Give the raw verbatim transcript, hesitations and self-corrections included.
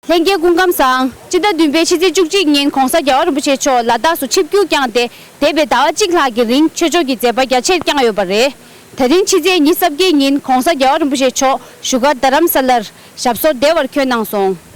ལྷན་རྒྱས་སྐུ་ཁམས་བཟང་། སྤྱི་ཟླ་བདུན་པའི་ཕྱི་ཚེས་བཅུ་གཅིག་ཉིན་༧གོང་ས་༧རྒྱལ་བ་རིན་པོ་ཆེ་མཆོག་ལ་དྭགས་སུ་ཆིབས་བསྒྱུར་བསྐྱངས་ཏེ། འདས་པའི་ཟླ་བ་གཅིག་ལྷག་གི་རིང་ཆོས་ཕྱོགས་ཀྱི་མཛད་པ་རྒྱ་ཆེར་བསྐྱངས་ཡོད་པ་རེད། ད་རིང་ཕྱི་ཚེས་ཉི་ཤུ་རྩ་བརྒྱད་ཉིན་༧གོང་ས་༧རྒྱལ་བ་རིན་པོ་ཆེ་མཆོག་བཞུགས་སྒར་རྡ་རམ་ས་ལར་ཞབས་སོར་བདེ་བར་འཁོད་གནང་སོང་།